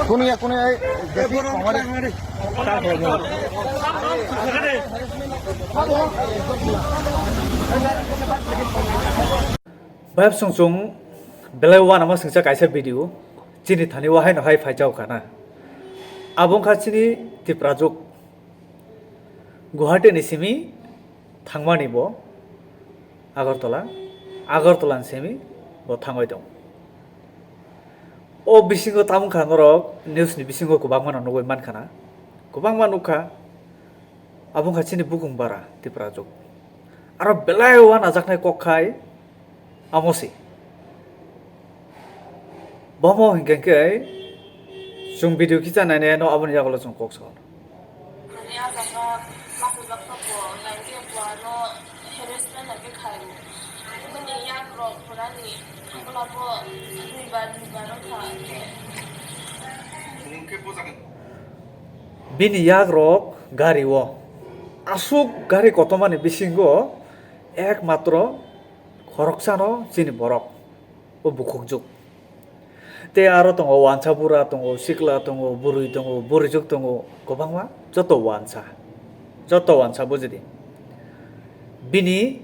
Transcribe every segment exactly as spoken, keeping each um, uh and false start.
Kunuya, kunuya, ei, gasi, Bayap song chwng belai uanama singcha kaisa video chini thani o haino hai phaijao kana. Abo wngkha chini Tiprajwk. Guwahati ni simi thangmani bo Agartala, Agartala ni simi bo thangwi tongo. O bisingo tamo wngkha norok news ni bisingo kwbangma no nugwi mankha na, kwbangma nukha. Abo wngkha chini bukung bara Tiprajwk. Aro belai uanajaknai kok khai amo se. Bomo hinkhe khe chwng video kisa nainai no aboni yagulo chwng kok sao. Mane ah jaga masajak kha bo, naikhe bo ano harassment naikhe khai o. Bini yak rok purani thangla bo duibar duibar wngkha. Bini yak rok gari o. Aswk gari kotormani bisingo ekmatro khoroksano chini borok, o bukhukjwk. Tei aro tongo wansa bura tongo, sikla tongo, bwrwi tongo, bwrwijwk tongo, kwbangma joto wansa, joto wansa bujidi. Bini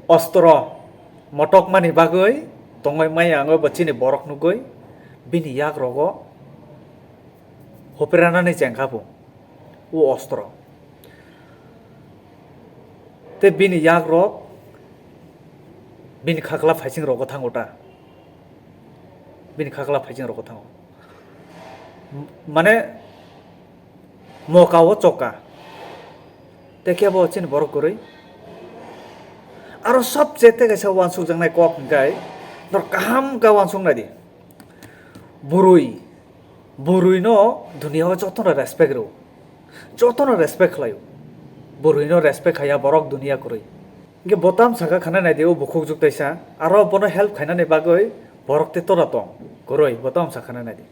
ostro motokmani bagwi tongwi maya wngwi bo chini borok nugwi bini yak rogo hopranani chengkha bo o ostro. Tei bini yak rok bini khakla phaising rogo thango ta. Bini khakla phaising rogo thango. M-, mane moka o choka. Tei kebo chini borok kwrwi. Aro sobse tei kaisa uansukjaknai kok hwnkhe norok kaham khe uansuk nai di. Bwrwi, bwrwino duniya o jotono respect rw. Jotono respect khlaio. Bwrwino respect khaiya borok duniya kwrwi. Hwnkhe bo tamsa kha khana naidi o bukhukjwk taisa, aro bono help khainani bagwi borok tei tora tong kwrwi, bo tamsa khana naidi.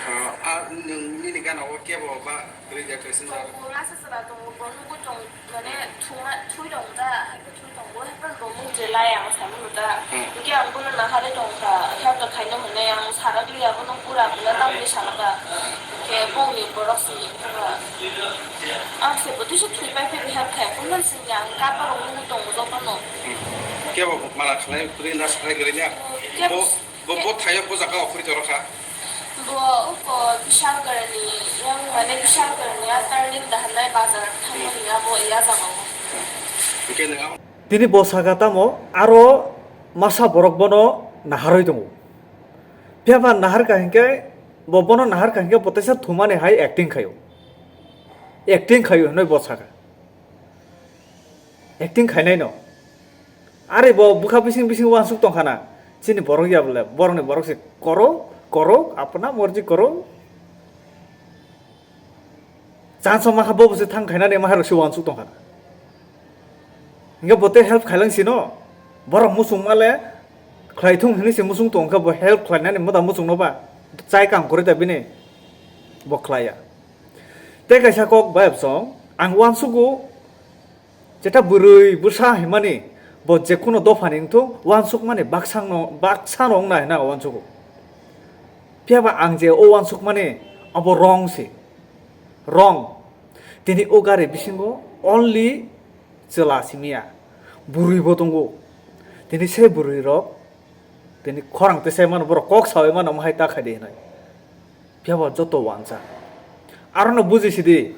Ah, ah, nwng nini gana o kebo ba kwrwi de kwrwi swngjak? Tongo, masa chwla tongo, bo nugwi tong, mane thuma, thui tong da, hai khe thui tongo, hai phano bo mung je lai ang saimano da. Hmm. Hwnkhe ang bono naharwi tong kha, help da khaino hwnwi ang sarak liya bono pura bwla tamni sana ba. Hwnkhe bongni borok se wngkha ba. Ang se bo tisa thui pai phai help khai, phunuknani simi ang kap borok nugwi tongo jotono. Hmm. Kebo mala khlai, kwrwi na swkhlai kwrwi na? Kebo Bo, bo, bo thaio bo jaga o khuri toro kha. Bo uko Bishalgarh ni, yang mane Bishalgarh ni a turning da hanai bazar thangmani abo iya jaga o. Hwnkhe nwng abo Tini bo saka tamo aro masa borok bono naharwi tongo. Phiya ba naharkha hinkhe bo bono naharkha hinkhe bo teisa thumani hai acting khaio. Acting khaio hinwi bo saka. Acting khainai no. Are bo bwkha bising bising uansuk tongkha na. Chini borok ya bole, borokni borok se koro, koro, apna morji koro. Chance ma kha bo se thang khainani ma harok se uansuk tongkha na. Hingke bo te help khailang sino. Borok muchung male khlai thung hinwi se muchung tongkha bo help khlainani moda muchung no ba. Chai kam kwrwi da bini. Bo khlaiya. Tei kaisa kok bayapsong, ang uansugo, jeta bwrwi bwsa hinmani, bo jekhuno dophani wngthung, uansukmani baksano, baksano wngna hinna uansugo. Phiya ba ang je o uansukmani, abo wrong se. Wrong. Tini o gari bisingo only chwla simiya, bwrwi bo tongo. Tini se bwrwi rok, tini khorang tesai mano, borok kok sawi mano, omo hai ta khai de hinwi. Phiya ba joto uansa. Arono buji sidi.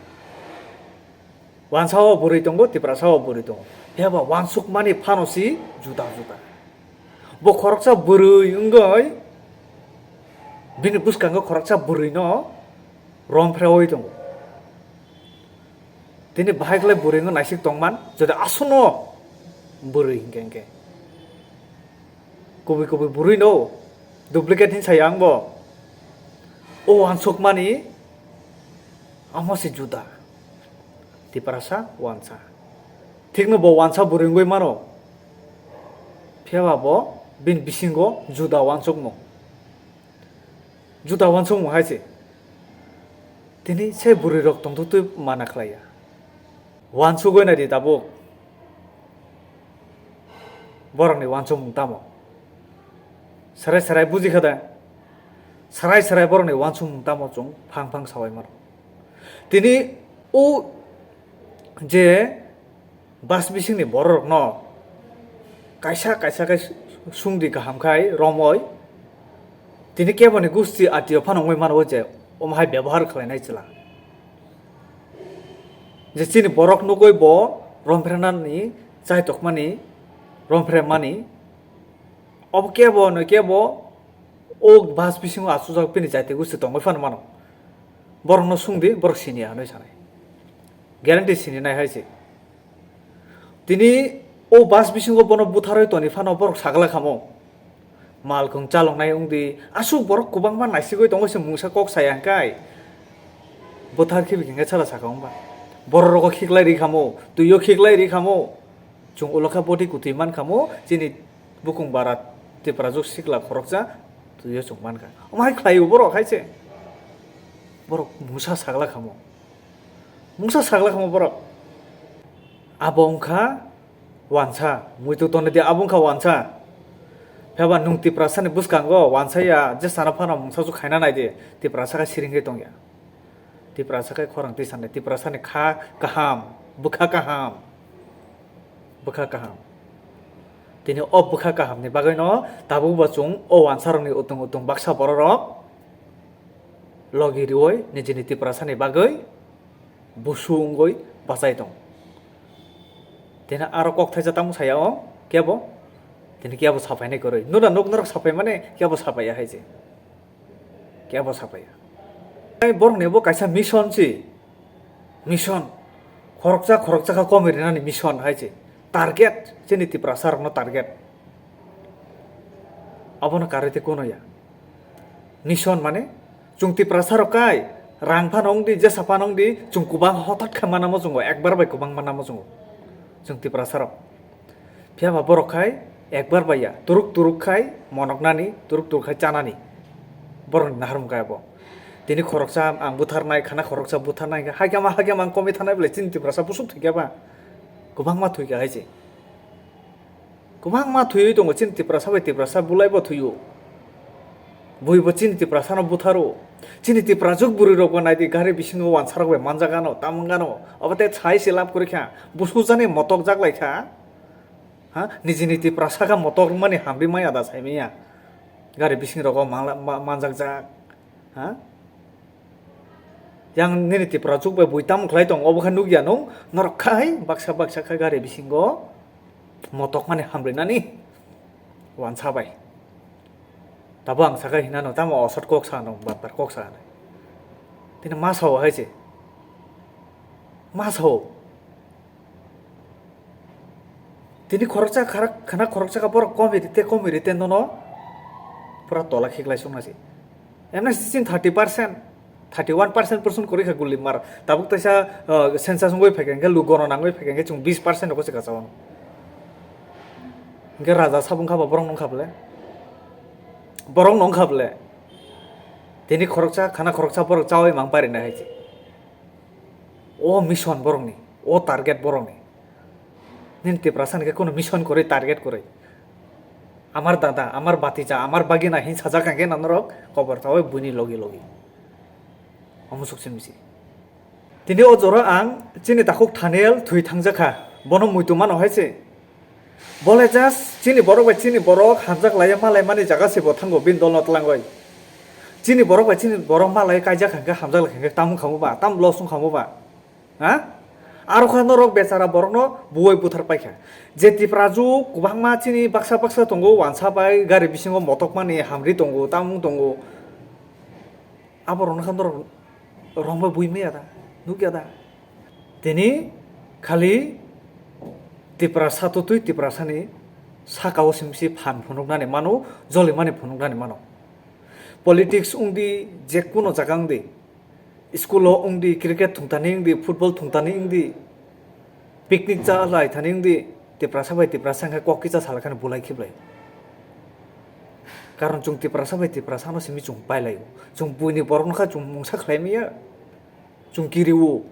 Uansa o bwrwi tongo, Tiprasa o bwrwi tongo. Phiya ba uansukmani phano si juda juda. Bo khoroksa bwrwi wngwi bini bwskango khoroksa bwrwino romphrewi tongo. Tini bahai khlai bwrwi wngwi naisik tongman, jodi aswkno bwrwi hinkhe hinkhe. Kubui kubui bwrwi no duplicate hin saya ang bo. O uansukmani amo se juda. Tiprasa uansa. Thikno bo uansa bwrwi wngwi mano. Phiya ba bo bini bisingo juda uansukmung. Juda uansukmung hai se. Tini se bwrwi rok tongthoktwi mana khlaiya. Uansugwi naidi tabuk. Borokni uansukmung tamo? Sarai sarai buji kha da? Sarai sarai borokni uansukmung tamo chwng phang phang saui mano. Tini o je bus bisingni bororokno kaisa kaisa khe sungdi kaham khai romoi, tini keboni gusti atio phano wngwi mano je omo hai bebohar khlainai chwla. Je chini borok nugui bo romphrennani, chaitokmani, romphremmani, obo kebo no kebo o bus bisingo achukjak bini jaiti gusti tongwi phano mano. Borokno sungdi, borok sini ya hinwi sanai. Guarantee sini nai hai se. Tini o bus bisingo bono butharwi toni phano borok sagla khamo. Malkhung chaloknai wngdi, aswk borok kwbangma naisigwi tongo se mungsa kok saya hwnkhe. Buthar khibi hwnkhe sala saka wngba. Borok rogo khiklai ri khamo, twio khiklai ri khamo. Chwng ulo kha boti kwtwi man khamo, chini bukung bara Tiprajwk sikla khoroksa twio chwng man kha. Omo hai khlaio borok hai se. Borok mungsa sagla khamo. Mungsa sagla khamo borok. Abo wngkha wansa, muitu tonwi di, abo wngkha wansa. Phiya ba nwng Tiprasani bwskango wansa ya, je sana phano mungsa su khaina nai di, Tiprasa khe siring khe tong ya. Tiprasa khe khorang twi sanai, Tiprasani kha kaham, bwkha kaham, bwkha kaham. Tini o bwkha kahamni bagwino tabuk bo chwng o wansarokni utung utung baksa bororok logi riui nijini Tiprasani bagwi busu wngwi bachai tong. Tini aro kok thaisa tamo saya o kebo, tini kebo saphainai kwrwi. Nuna nuk norok saphaimani kebo saphaiya hai se. Kebo saphaiya. Tei borokni bo kaisa mission si. Mission. Khoroksa khoroksa kha komoi rinani mission hai se. Target, chini Tiprasa rokno target. Abono karwi tei kuno ya. Mission mane, chwng Tiprasa rok kai, rang phano wng di, jesa phano wng di, chwng kwbang hotat khe manna muchungo, ekbar bai kwbang manna muchungo. Chwng Tiprasa rok. Phiya ba borok khai ekbar bai ya, turuk turuk khai monok nani, turuk turuk khai chanani. Borokni naharmung kaya bo. Tini khoroksa ang butharnai, khana khoroksa butharnai, haikhe ma, haikhe ma ang komwi thanai belai chini Tiprasa busuk thwikya ba. Kwbangma thwikya hai se. Kwbangma thwiwi tongo chini Tiprasa bai Tiprasa, bulai bo thwio. Bui bo chini Tiprasano butharo. Chini Tiprajwk bwrwi rok bo nai di gari bisingo wansarok bai manjak ano, tamung ano. Obo tei sai se lab kwrwi kha. Busuk jani motok jak lai kha. Ha? Niji ni Tiprasa kha motok rwmani hamri maya da sai maya. Gari bising rogo mangla-, ma-, manjak jak. Ha? Yang nini Tiprajwk bai bui tamo khlai tong, obo khe nukya nung, norok khai baksa baksa khai gari bisingo motok mani hamrinani wansa bai. Tabo ang sakai hinano tamo osot kok sa nung, batar kok sa nai. Tini ma sao hai se. Ma sao. Tini khoroksa kharak-, khana khoroksa kha borok komi rite, komi rite nono pura tola khiklai songna se. Emna sisin thirty percent, thirty one percent person kwrwi kha guli mar. Tabuk taisa, uh, census wngwi phaikha hwnkhe, lu gono nangwi phaikha hwnkhe chwng bis percent rokho se kacha wano. Hwnkhe raja sabung kha ba borok nung kha bole? Borok nung kha bole? Tini khoroksa, khana khoroksa borok chawi mang parinai hai se. O mission borokni, o target borokni. Nini Tiprasa ni khe kono mission kwrwi, target kwrwi. Amar dada, amar batija, amar bagina hin sajak hwnkhe norok kobor thawi buini logi logi. Omo suk se misi. Tini o jora ang chini takhuk Thaniel thwi thangjak kha. Bono muitu mano hai se. Bole just chini borok bai chini borok hamjak laiya malai mani jaga se bo thango bini dol no twlangoi. Chini borok bai chini borok malai kaijak hwnkhe hamjak lai hwnkhe tamo khamu ba, tam loss wng khamu ba. Ha? Aro kha norok bechara borokno buwai buthar paikha. Je Tipraju kwbangma chini baksa baksa tongo, wansa bai gari bisingo motok mani hamri tongo, tamung tongo. Aborokno kha norok rombai bui maya da, nukya da? Tini khali Tiprasa tutui Tiprasani sakao simsi phan phunuknani mano, jolimani phunuknani mano. Politics wngdi, jekuno jaga wngdi, school o wngdi, cricket thungtani wngdi, football thungtani wngdi, picnic cha lai thani wngdi, Tiprasa bai Tiprasa wngkha kok kisa salakhani bulai khiblai. Karon chwng Tiprasa bai Tiprasa no simi chwng pailaio. Chwng buini borok no kha chwng mungsa khlai maya. Chwng kiriwo.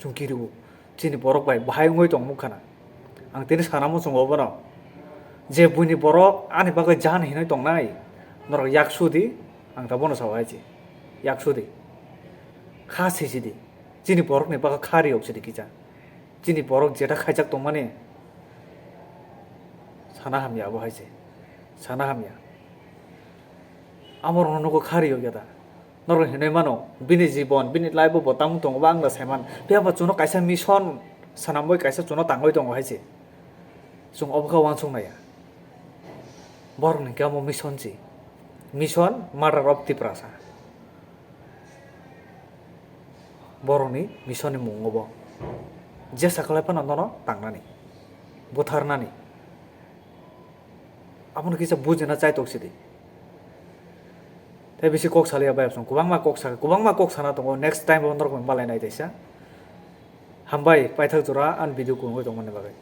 Chwng kiriwo. Chini borok bai bahai wngwi tong nukha na. Ang tini sana muchungo obono. Je buini borok ani bagwi jahan hinwi tongnai, norok yak sudi, ang ta bono sao hai se. Yak sudi. Kha sijidi. Chini borokni bagwi kha riyok sidi kisa. Chini borok jeta khaijak tongmani sana hamya abo hai se. Sana hamya. Amorokno nugo kha riyok ya da. Norok hinwi mano, bini jibon, bini life bo bo tamo tongo ba ang da saiman. Phiya ba chuno kaisa mission swnamwi kaisa chuno tangwi tongo hai se. Chwng obo khe uansuk naiya. Borokni khe omo mission si. Mission murder of Tiprasa. Borokni mission ni mung obo. Jesa khlai phano nono tangnani. Butharnani. Abono kisa bujina chaitok sidi. Tei bisi kok saliya bai absong. Kwbangma kok sa, kwbangma kok sana tongo. Next time bo norok balai nai taisa. Hambai, paithak jora ani video kungwi tongmani bagwi.